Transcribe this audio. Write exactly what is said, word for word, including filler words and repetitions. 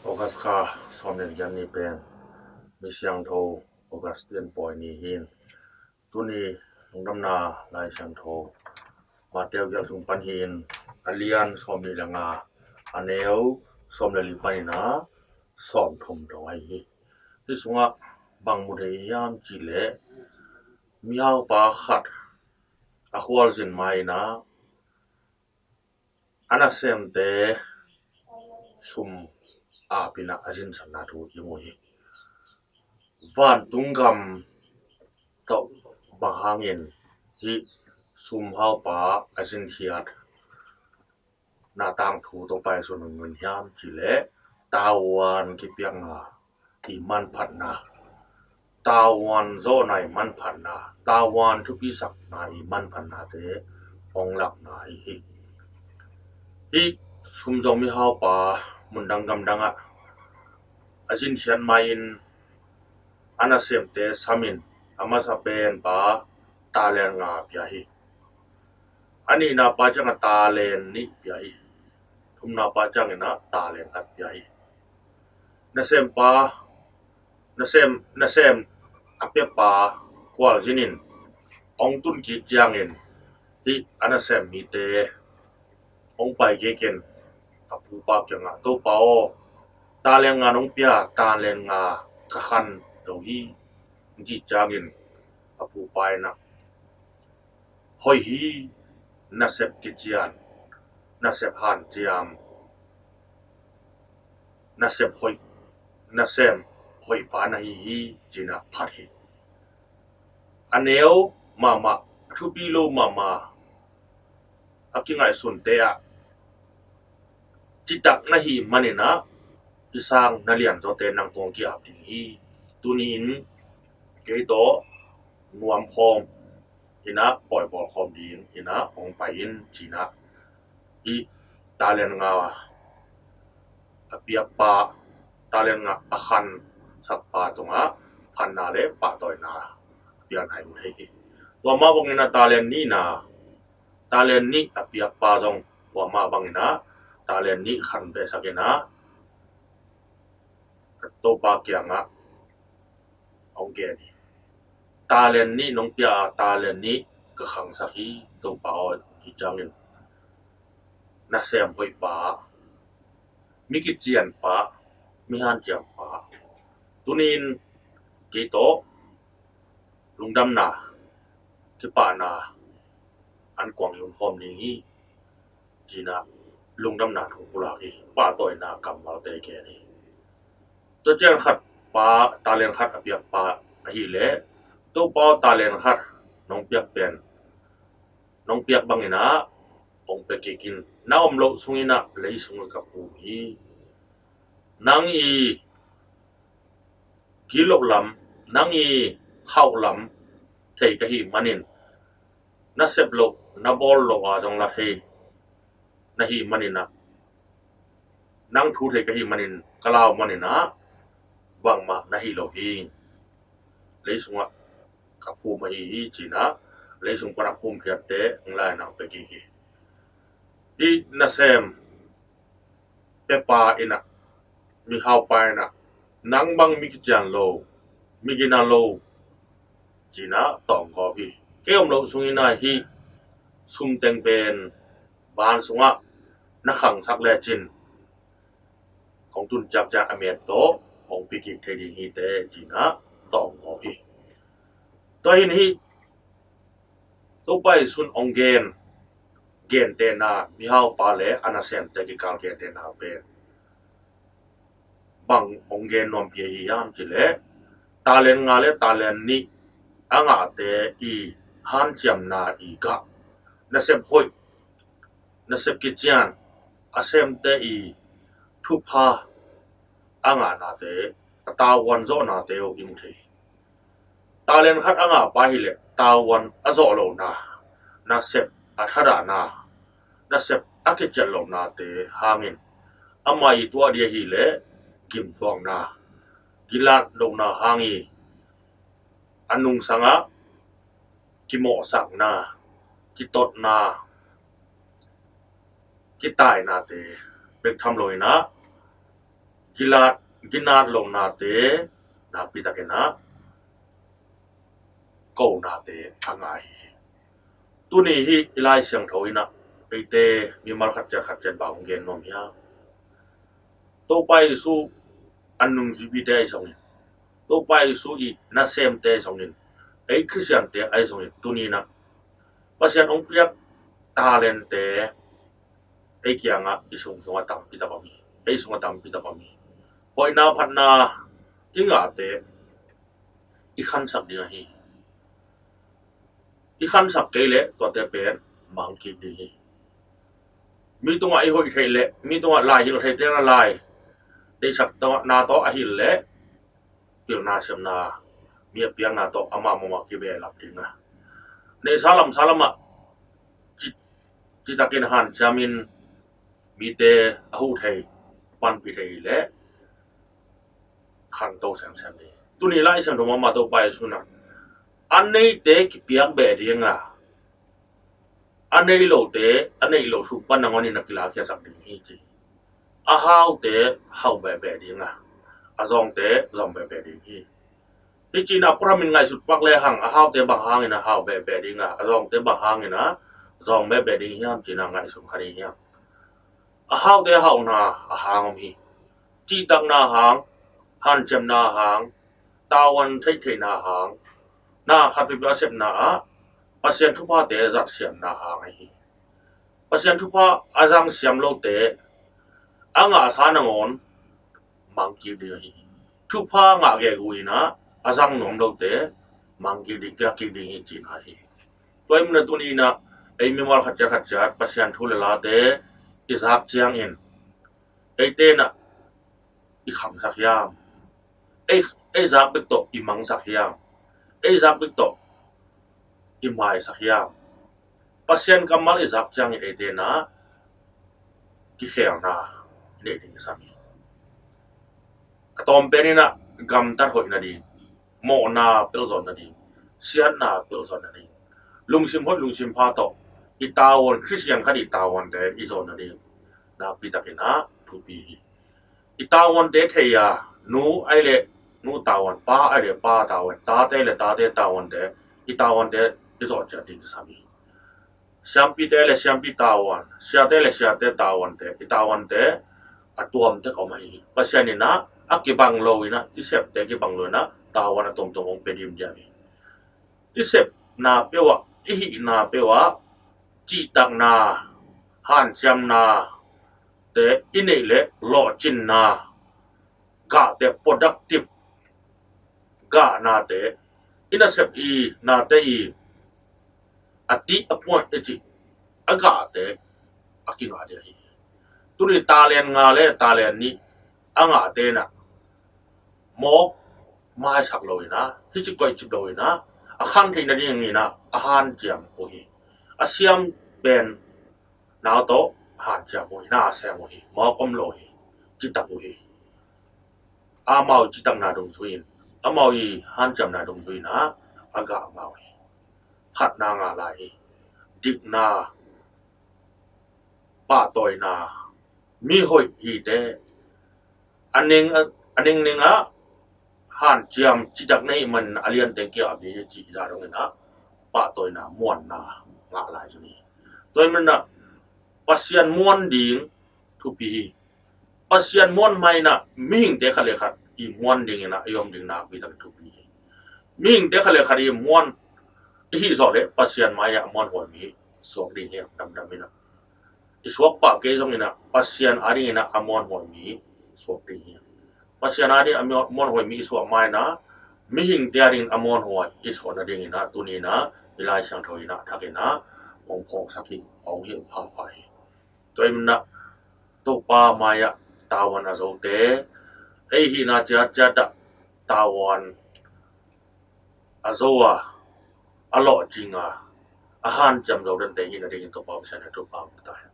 August kha sawm le giat ni pen mi siangtho Augustine pawi ni hi. Tuni lungdamna Lai Siangtho Matthai gelh sung pan hi-in, a lian sawm nih le nga, a neu sawm le li panin ah sawm thum dong ahi hi. Hih sungah bang mu thei hiam cih leh, mihaupa khat a khualzin ma-in ah a nasemte sum ap-in ah a zinsatna thu i mu hi. Vantung gam tawh bang hangin hih sum haupa a zinkhiatna tangthu Topa Jesuh in hong ngen hiam cih leh, tavuan kipiakna i manphatna, tavuan zawhna i manphatna, tavuan thupisakna i manphatnate hong lakna ahi hi. Hih sum zong mihaupa mundang gamdangah a zinkhiat ma-in a nasemte samin, a masa pen pa talent nga pia hi. A nihna pa ciangah talent nih pia hi. Thumna pa ciangin ah talent khat pia hi. Nasempa, nasem, nasem a piakpa khualzin in hong tun kik ciangin, hih a nasem mite hong pai kik in a pupa kiangah, "Topa aw, talent nga nong pia, talent nga ka khan zo hi," hong cih ciangin a pupa in ah, "Hoih hi, nasep kician, nasep hanciam, nasep hoih, nasem hoih pa na hi hi," ci-in ah phat hi. A neu mahmah, a thupi lo mahmah, a kingaihsunte ah citak na hih manin ah, i sang na lianzawte nang tungah ki-ap ding hi. Tuni-in kei tawh nuam khawm in ah, pawi bawl khawm ding in ah hong pai in, ci-in ah hih talent nga a piakpa, talent nga a khansakpa tungah phatna le pahtawina pia-in ah i mu thei hi. Tua mah bangin ah talent nihna, talent nih a piakpa zong tua mah bangin ah talent nih khan behsak in ah Topa kiangah hong gen hi. "Talent nih nong pia a, talent nih ka khangsak hi, Topa aw," ci ciangin, nasem hoih pa, mi kician pa, mi hanciam pa, tuni-in kei tawh lungdamna, kipahna ankuang i hun khawm ding hi, ci-in ah lungdamna thu pulak hi. Pahtawina kammalte gen hi. Tua ciang khat pa, talent khat a piakpa ahih leh, "Topa aw, talent khat nong piak pen, nong piak bangin ah hong pia kik in. Na om loh sungin ah lei sungah ka phum hi. Nang i gilo lam, nang i khauh lam thei ka hih manin, na sep loh, na bawl loh a zong la thei na hih manin ah, nang thu thei ka hih manin, ka lau manin ah bangmah na hih lo hi. Lei sungah ka phum ahi hi," ci-in ah lei sung pan a phum phiatte hong la-in ah hong pia kik hi. Hih nasem piapa in ah, mihaupa in ah, "Nang bang mi kician lo, mi gina lo," ci-in ah tawng gawp hi. "Kei om loh sungin ah hih sum teng pen van sungah na khangsak lecin, kong tun ciakciak a met tawh kong pia kik thei ding hi teh," ci-in ah tawng gawp hi. Tua hi-in hih Topa Jesuh in hong gen gentehna, mihaupa le a nasemte kikal gentehna pen bang hong gen nuampi ahi hiam cih leh, talent nga le talent nih a ngahte i hanciamna i gah, nasep hoih, nasep kician, a semte i thupha a ngahnate, a tavuan zawhnate uh i mu thei hi. Talent khat a ngahpa hi leh tavuan a zawh lohna, nasep a thadahna, nasep a kiciat lohnate hangin, amah i tuah ding ahi leh gimthuakna, gilat lohna hang i a nungsangah kimawhsakna, kitotna, kitainate bek tham loin ah, Gilat, ginat lohnate nakpi takin ah konate a ngai hi. Tuni hi i Lai Siangtho in ah eite mimal khat ciat khat ciat bang hong gen nuam hiam? Topa Jesu a nungzuipite ahi zongin, Topa Jesu i nasemte ahi zongin, ei Khristiante ahi zongin tuni in ah Pasian hong piak talente ei kiangah i sung sungah tampi tak om hi. Ei sungah tampi tak om hi. Hoihna phatna i ngahte i khansak ding ahi. I khansak kei leh tuate pen mang kik ding hi. Mi tungah i hoih theih leh mi tungah lai hilh theite na lai deihsakna tawh a hilh leh pilna siamna, mi a piakna tawh amah mah mah kibehlap ding a, neihsa lamsa lamah ci, citakin hanciamin mite a huh thei, panpih thei leh khanto semsem hi. Tuni Lai Siangtho mahmah Topa Jesu in ah a neite kipiak beh ding a, a nei lote a neih loh sung pan nangawn in a kilakkhiatsak ding hi ci. A haute hau behbeh ding a, a zawngte zawng behbeh ding hi. Hi ci-in ah Abraham in ngaihsut pak lehang a haute bang hangin a hau behbeh ding a, a zawngte bang hangin a zawng behbeh ding hiam ci-in ah ngaihsun kha ding hiam? A haute hauhna a hang om hi. Cihtakna hang, hanciamna hang, tavuan theihtheihna hang, na khat peuhpeuh a sepna ah Pasian thuphate zatsiamna hang ahi hi. Pasian thupha a zang siam lote a ngahsa nangawn mang kik ding ahi hi. Thupha ngah gegu in ah a zang nuam lote mang kik ding, kiak kik ding hi cihna ahi hi. Tua ahih manin ah tuni in ah ei mimal khat ciat khat ciat Pasian thu le late i zak ciangin eite in ah i khamsak hiam? Ei, ei zak bek tawh i mangsak hiam? Ei zak bek tawh i maisak hiam? Pasian kammal i zak ciangin eite in ah kikhelna i neih ding kisam hi. A tawm pen in ah gamtat hoih nading, mawhna pelh zawh nading, siatna pelh zawh nading, lungsim hoih lungsim pha tawh i tavuan, Khristian khat i tavuante i zawh nading nakpi takin ah thupi hi. I tavuante thei a, nu ahih leh nu tavuan, pa ahih leh pa tavuan, tate ahih leh tate tavuante, i tavuante i zawh ciat ding kisam hi. Siampite ahih leh siampi tavuan, siate ahih leh siate tavuante, i tavuante a tuamtek om ahi hi. Pasian in ah a kibang lo in ah, i septe kibang lo in ah tavuan a tuamtuam hong pia dimdiam hi. I sepna peuh ah, i hihna peuh ah cihtakna, hanciamnate i neih leh lawhcinna, gahte, productive gahnate, i nasep i nate i a tih a puan i cih a gahte a kingah ding ahi hi. Tuni talent nga le talent nih a ngahte in ah mawk maisak lo in ah, hi ci koih cip lo in ah, a khan theih nading in ah a hanciam uh hi. A siam pen nau tawh hanciam uh hi, na a sem uh hi, mawk om lo hi, citak uh hi. Amau citakna dungzui in, amau i hanciamna dungzui in ah a gah ngah uh hi. Phatna ngah lai hi. Dikna, pahtawina, mi hoih hite a neng, a nengneng ah hanciam citak na hih manin a liante kia a bi hi cih zah dongin ah pahtawina, muanna ngah lai zong hi. Tua ahih manin ah Pasian muan ding thupi hi. Pasian muan mah in ah mihingte khat le khat i muan dingin ah i om ding nakpi takin thupi hi. Mihingte khat le khat i muan i hih zawh leh Pasian mai-ah a muanhuai mi suak ding hi, damdam in ah. I suak pah kei zongin ah Pasian adingin ah a muanhuai mi suak ding hi. Pasian adingin a muanhuai mi i suak ma-in ah mihingte adingin a muanhuai i suak nadingin ah tuni in ah i Lai Siangtho in ah thakin ah hong phawksak hi, hong hilh phapha hi. Tua ahih manin ah Topa mai-ah tavuan a zote, ei hihna ciatciat ah tavuan a zo a, a lawhcing a, a hanciam zo dante hih nadingin Topa Pasian in thupha hong pia ta hen.